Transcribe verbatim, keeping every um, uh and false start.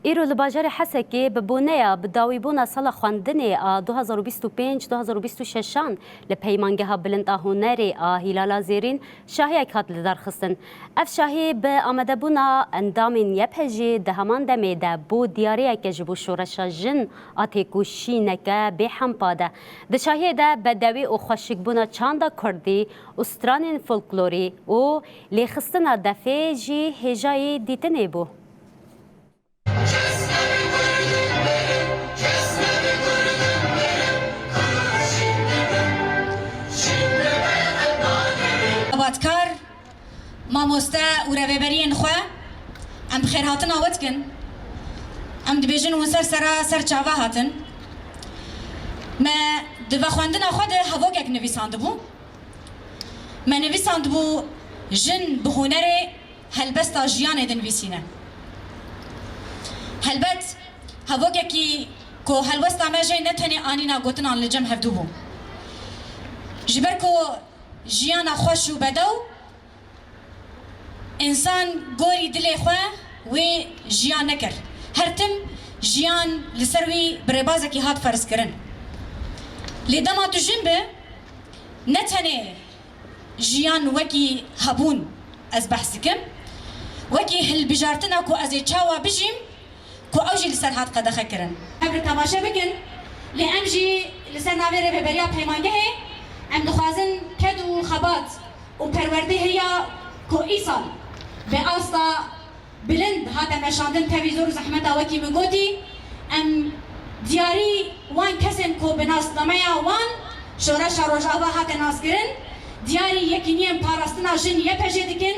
Îro li bajarê Hesekê bi boneya bi dawîbûna sala xwendinê a du hazar û bîst û pênc du hazar û bîst û şeşan li Peymangeha Bilind a Hunerê a Hîlala Zêrîn şahiyek hat lidarxistin. Ev şahî bi amadebûna endamên Y P J'ê di heman demê de bû diyariyeke ji bo şoreşa jin a têkoşîneke bêhempa de. Di şahiyê de bedewî û xweşikbûna çanda kurdî û stranên folklorî û lêxistina defê jî hêjayî dîtinê bû. Xebatkar, mamoste û rêveberiyên xwe, em bi xêrhatina we dikin. Em dibêjin hûn ser sera ser çava hatin. Me di vexwendina xwe de hevokek nivîsandibû. Me nivîsandibû, jin bi hunerê helbesta jiyanê dinivîsîne. Helbet hevokekî ku helwesta me jê ne tenê anîna gotinan li cem hevdû bû. Ji ber ku jiyana xweş û bedew, însan gorî dilê xwe wê jiyan nekir. Her tim jiyan li ser wî bi rêbazekî hat ferzkirin. Lê dema tu jin be, ne tenê jiyan wekî hebûn ez behs dikim, wekî hilbijartina ku ez ê çawa bijîm, ku ew jî li ser hat qedexekirin. Ev li temaşe bikin, lê em jî li ser navê Rêveberiya Peymangehê em dixwazin ked û xebat û perwerdê heye ku îsal bi asta bilind hate meşandin tevî zor û zehmeta wekî min gotî, em diyarî wan kesên ku bi nasnameya wan Şoreşa Rojava hate naskirin, diyarî yekîniyên parastina jin Y P J'ê dikin.